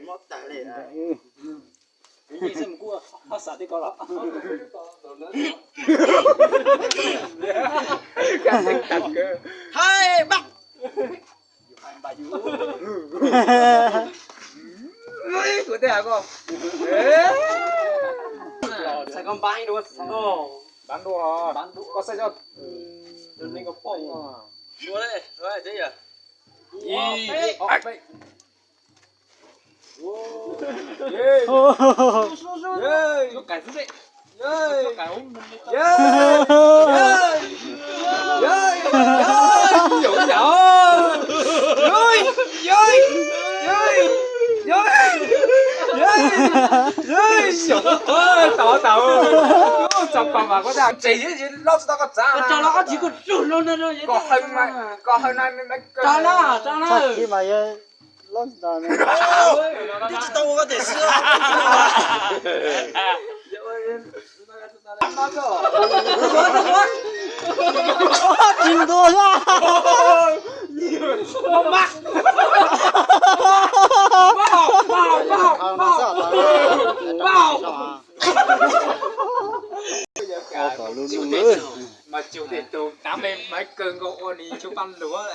Mob tas li. Kuv tej hav ko. Xav koj npab dua, npab dua. Koj xav coj. Dua li, dua li. Tau tau, tau pa mas koj tsev loj tsis tau koj txav. Koj hawv na, koj hawv na. Txaj kib mas yog loj tsis tau. Twb tsis tau ua koj tiam sis. Tsis ntuj. Mas cug tej tug tav me maiv kawg nkaus ua nws cug paj luav.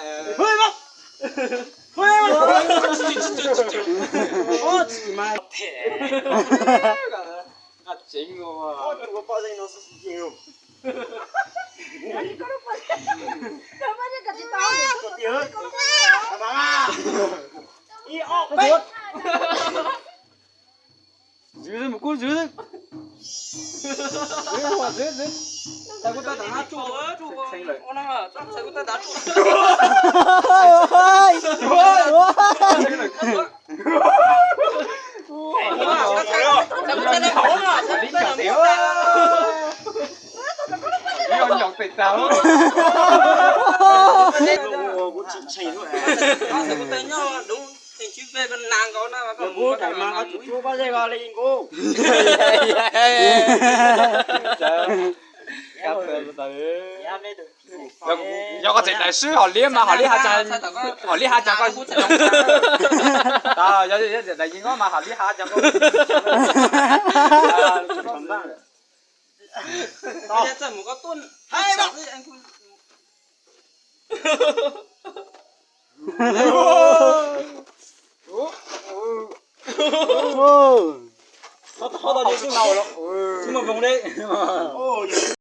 Nqa tsev nkaus. Zwv mus kub zwv. Txhais kuv tab tom hab tsuj. Nyob nyob pem tag. Kuv tsis tshee lawm. Kuv tsis tshee lawm. Yog koj tseem daim swb hom liab mas hom liab has tas, hom liab has tas koj. Yog daim yeeb nyob mas hom liab has tas koj.